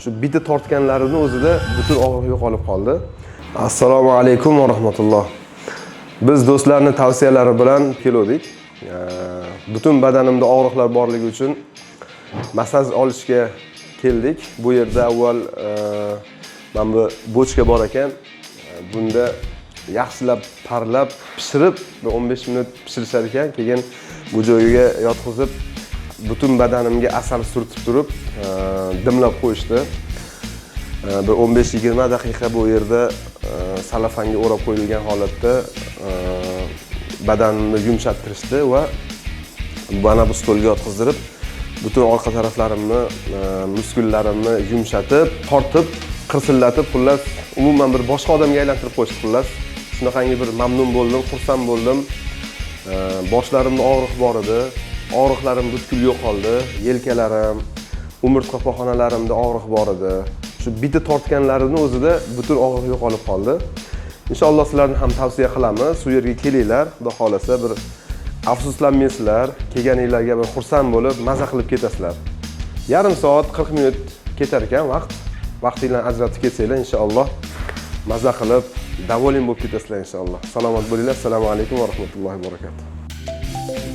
Shu bitta tortganlarini o'zida butun og'riq yo'qolib qoldi. Assalomu alaykum va rahmatulloh. Biz do'stlarni tavsiyalari bilan keluvdik. Butun badanimda og'riqlar borligi uchun massaj olishga keldik. Bu yerda avval mana bu bochka bor ekan. Bunda yaxshilab parlab, pishirib, bir 15 minut pishirishar ekan. Keyin bu joyga yotqizib, butun badanimga asal surtib turib, dimlab qo'yishdi. Bir 15-20 daqiqa bu yerda salafanga o'rab qo'yilgan holatda badanimni yumshattirishdi va mana bu stolga yotqizdirib, butun orqa taraflarimni, muskullarimni yumshatib, tortib, qirsillatib, xullas, umuman bir boshqa odamga aylantirib qo'yishdi, xullas. Shunaqangi bir mamnun bo'ldim, xursand bo'ldim. Boshlarimda og'riq bor edi. Og'riqlarim butkul yo'qoldi. Yelkalarim, umurtqa pog'onalarimda og'riq bor edi. Shu bitta tortganlarini o'zida butun og'riq yo'qolib qoldi. Inshaalloh, sizlarni ham tavsiya qilamiz. Shu yerga kelinglar, Xudo xohlasa, bir afsuslanmaysizlar. Kelganinglarga bir xursand bo'lib, maza qilib ketasizlar. Yarim soat, 40 minut ketar ekan vaqt. Vaqtinglarni ajratib kelsanglar, inshaalloh maza qilib, доволен bo'lib ketasizlar inshaalloh. Salomat bo'linglar. Assalomu alaykum va rahmatullohi va barakatuh.